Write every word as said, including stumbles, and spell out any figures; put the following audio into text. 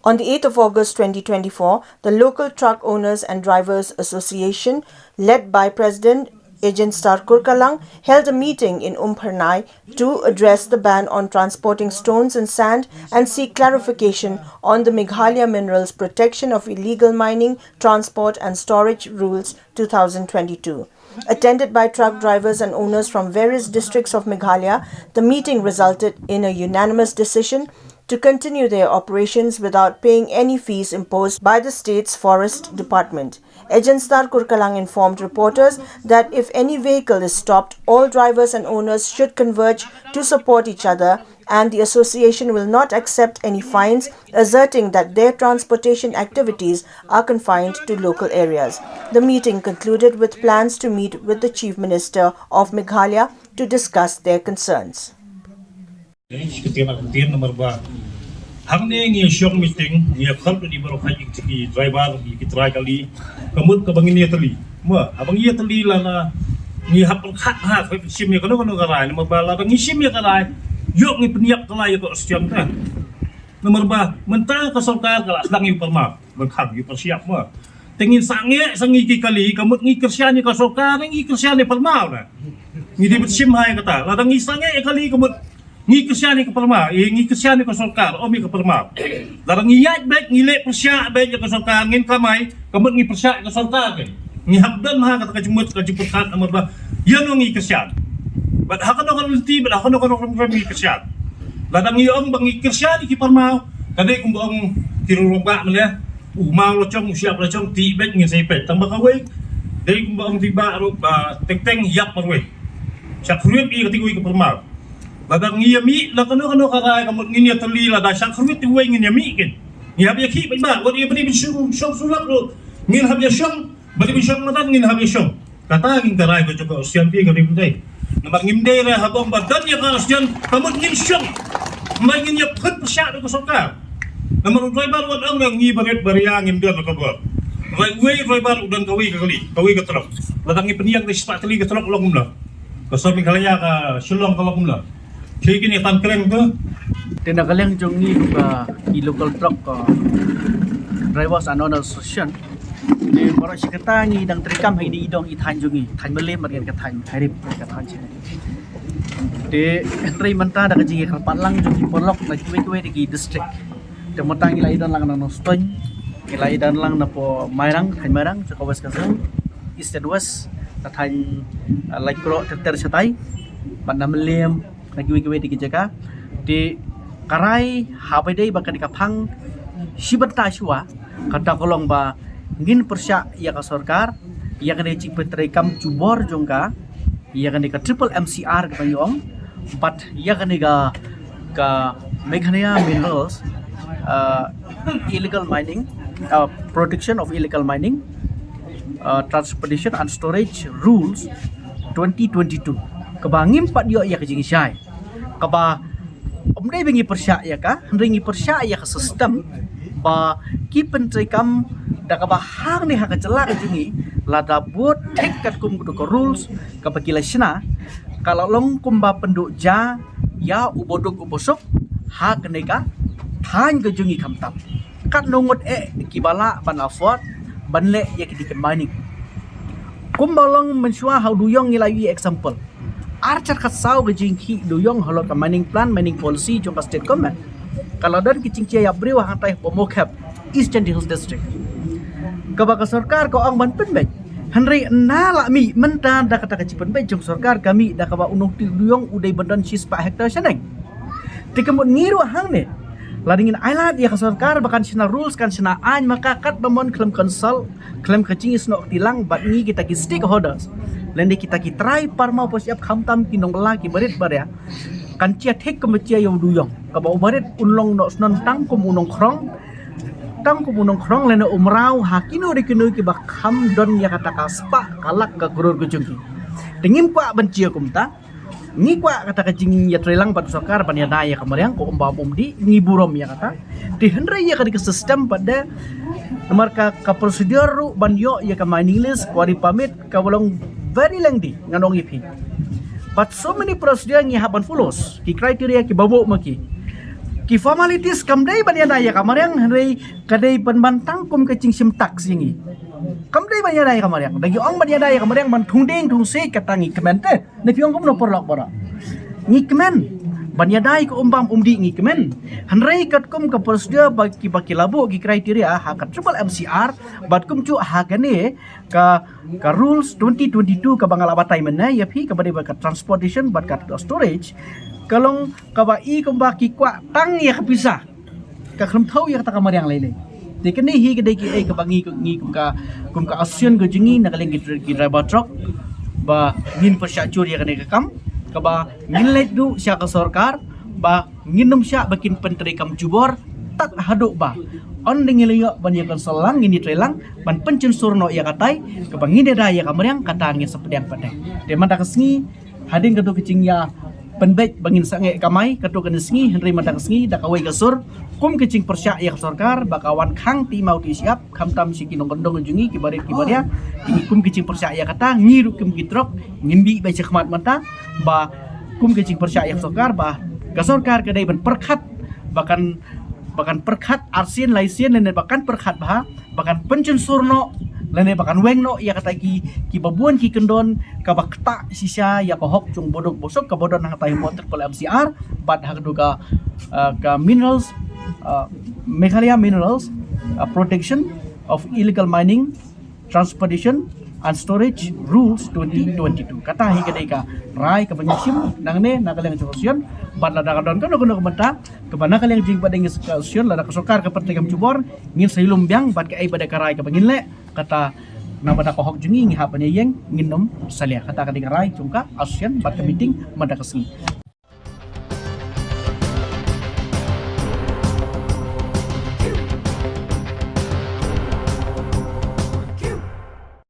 On the eighth of August twenty twenty-four, the Local Truck Owners and Drivers Association, led by President Ejen Star Kurkalang, held a meeting in Umphyrnai to address the ban on transporting stones and sand and seek clarification on the Meghalaya Minerals Protection of Illegal Mining, Transport and Storage Rules two thousand twenty-two. Attended by truck drivers and owners from various districts of Meghalaya, the meeting resulted in a unanimous decision to continue their operations without paying any fees imposed by the state's Forest Department. Ejen Star Kurkalang informed reporters that if any vehicle is stopped, all drivers and owners should converge to support each other, and the association will not accept any fines, asserting that their transportation activities are confined to local areas. The meeting concluded with plans to meet with the Chief Minister of Meghalaya to discuss their concerns. Ktien ak ktien namar ba hangne ngi shong meeting, ngi khot di baroh khat ki driver, ki trai kali, ka mut kaba ngin ïatylli. Ma haba ngi ïatylli lada ngi hap pyrkhat ha, shim ïa kano kano ka rai, namar ba lada ngi shim ïa ka rai, ïoh ngi pynïap ka lai ïa ka Austian ka. Namar ba mynta ka sorkar ka la sdang ïa u pyrma, ban khang ïa u pyrshah ma. Te ngin sangeh sa ngi ki kali, ka mut ngi kyrshan ïa ka sorkar, ngi kyrshan ïa pyrma na. Ngi dei ban shim ha ïa kata. Lada ngi sangeh ïa kali, ka mut ngi kyrshan ïa ka pyrma, eh, ngi kyrshan ïa ka sorkar, ym ïa ka pyrma. Lada ngi ïaid beit, ngi leh pyrshah beit ïa ka sorkar, ngin kamai, ka mut ngi pyrshah ïa ka sorkar kan. Ngi hap don ha kata ka jingmut, ka jingpyrkhat namar ba ïa no ngi kyrshan. Bad ha kano kano lynti, bad ha kano kano rukom ngi kyrshan. Lada ngi ong ba ngi kyrshan ïa ki pyrma, ka dei kumba ong ki rurok ba mele, u maw la chong, u shyiap la chong, ti beit ngin sa ïa peit. Tang ba kawei, dei kumba ong ti ba ruh ba teng teng ïap marwei. Shah kyrwit ïa kati kawei ka pyrma. Lada ngi ïa mih, la kano kano ka rai ka mut ngin ïa tylli, lada shah kyrwit ti wei ngin ïa mih kin. Ngi hap ïa khih beit ba, wat ïa bani bishong, shong sulap ruh. Ngin hap ïa shong, bani bishong madan ngin hap ïa shong. Kata ngin ka rai ka jong ka Austian phi ka rim dei. Namar ngim dei re ha bong ba don ïa ka Austian, ka mut ngin shong. Mai ngin ïa phut pyrshah da ka sorkar. Namar u driver wat ong ngi barit baria ngim don ka bor. Rai wei driver u don kawei ka kali, kawei ka trok. Lada ngi pynïang da spah tylli ka trok long kumno. Ka sor Meghalaya ka Shillong ka long kumno. Ki kine tan kreng tu. Te na ka liang jong ngi ruh ka ki local truck, uh, drivers and owners association. Te baroh shi katta ngi dang treikam ha ine i dong i thaiñ jong ngi, thaiñ Mylliem bad ka thaiñ Khyrim, ka thaiñ Shillong. Te hynrei mynta da ka jingïakyrpad lang jong ki paralok na kiwei kiwei de ki district. Te mynta ngi la ïadon lang na Nongstoiñ, ngi la ïadon lang na poh Mairang, thaiñ Mairang, jong ka West Khasi Hills, East and West, na thaiñ, uh, Laitkroh ter ter shatai, bad na Mylliem, na kiwei kiwei de ki jaka. Te ka rai haba dei ba kane ka phang shi bynta shuwa, kata ka long ba ngin pyrshah ïa ka sorkar ïa kane ka jingpyntreikam jubor jong ka, ïa kane ka triple M C R kaba ngi ong, bad ïa kane ka, ka Meghalaya Minerals, uh, Illegal Mining, uh, Protection of Illegal Mining, uh, Transportation and Storage Rules twenty twenty-two, kaba ngim pat ïoh ïa ka jingshai. Kaba ym dei ba ngi pyrshah ïa ka, hynrei ngi pyrshah ïa ka system ba ki pyntreikam da kaba hangne ha ka jylla ka jong ngi, lada bud thik katkum ka rules kaba ki la shna, ka la long kumba pynduh ja ïa u baduk u basuk ha kane ka thaiñ ka jong ngi khamtam. Katno ngut eh kiba lah ban afford ban leh ïa kine ki mining. Kumba long mynshuwa ha u duyong ngi la ïohi example. Ar hajar khatsaw ka jingkhih duyong halor ka mining plan, mining policy jong ka state government, ka la don ki jingshai ïa briew hangtai ha Mawkhep, East Jaintia Hills District, kaba ka sorkar ka ong ban pynbeit. Hynrei na la mih mynta da kata ka jingpynbeit jong sorkar ka mih da kaba u nongtih duyong u dei ban don shispah hektar shaneng. Te ka mut ngi ruh hangne, lada ngin ailad ïa ka sorkar ba kan shna rules, kan shna aiñ ma ka, katba mon khlem consult, khlem ka jingïasnoh kti lang bad ngi kita ki stakeholders, lane kita ki trai parma pos ïap khamtam ki nongbylla ki barit baria, kan jia thik kumba jia ïa u duyong, kaba u barit un long noh snon tang kum u nongkhrong, tang kum u nongkhrong lane u mraw ha kino re kino kiba kham don ïa kata ka spah ka lak ka klur ka jong ki. Te ngim kwah ban jia kumta. Ngi kwah kata ka jingïatreilang bad sorkar ban ïada ïa ka mariang, ko umba bum di ngi burom ïa kata. Te hynrei ïa ka dei ka system pat de, namar ka, ka procedure ruh ban ïoh ïa ka mining lease, quarry permit, ka ba long very lengthy ngan ong ïa phi. But so many procedure ngi hap ban follow, ki criteria kiba buh ma ki. Ki formalities kam dei ban ïada ïa ka mariang, hynrei ka dei pynban tang kum ka jingshim tax ïa ngi. Kam dei ban ïada ïa ka mariang. Da ki ong ban ïada ïa ka mariang ban thung dieng thung siej, kata ngi kmen te. Ne phi ong kumno paralok baroh? Ngi kmen. Ban ïada ïa ka um bam um dih ngi kmen. Hynrei katkum ka procedure ba ki, ba ki la buh ki criteria ha ka triple M C R, bad kumjuh ha kane ka, ka rules twenty twenty-two kaba nga la batai mynne ïa phi, kaba dei bad ka transportation bad ka storage, ka long kaba i kumba ki kwah tang ïa ka pisa, ka khlem thew ïa kata ka mariang lei lei. Te kane hi ka dei kaei kaba ngi, ngi kum ka, kum ka association ka jong ngi na ka liang ki, ki driver truck, ba ngin pyrshah jur ïa kane ka kam, kaba ngin leit ruh sha ka sorkar ba ngin ym shah ba kin pyntreikam jubor tad haduh ba, ynda ngi la ïoh ban ïa consult lang, ngin ïatrei lang ban pynjynjar noh ïa katai kaba ngin ïada ïa ka mariang, kata ngin sa pdiang pat. Te mynta ka sngi, hadien katto ka jingïapynbeit ba ngin sangeh kamai katto katne sngi, hynrei mynta ka sngi da kawei ka sur, kum ka jingpyrshah ïa ka sorkar ba ka wan khang ti maw ti shyiap, khamtam sha ki nongkyndong jong ngi, ki barit ki baria, ki, kum ka jingpyrshah ïa kata, ngi ruh kum ki truck ngin bih beit shakhmat mynta, ba kum ka jingpyrshah ïa ka sorkar ba ka sorkar ka dei ban pyrkhat, ba kan, ba kan pyrkhat arsien laisien, lane ba kan pyrkhat bha, ba kan pynjynjar noh, lane ba kan weng noh ïa kata ki, kiba bun ki kyndon kaba ktah shisha ïa ka hok jong u baduk basuk kaba don hangtai ha ka triple M C R bad ha ka, uh, ka Minerals, uh, Meghalaya Minerals, uh, Protection of Illegal Mining, Transportation and Storage Rules twenty twenty-two. Kata hi ka dei ka rai kaba ngi shim nangne na ka liang jong ka association, bad lada ka don kano kano ka bynta kaba na ka liang jingpyndep jong ka association, lada ka sorkar ka pyntreikam jubor, ngin sa ïalum biang bad kaei ba dei ka rai kaba ngin leh, kata na bynta ka hok jong ngi, ngi hap ban ïeng, ngin ym salia. Kata ka dei ka rai jong ka association bad ka meeting mynta ka sngi.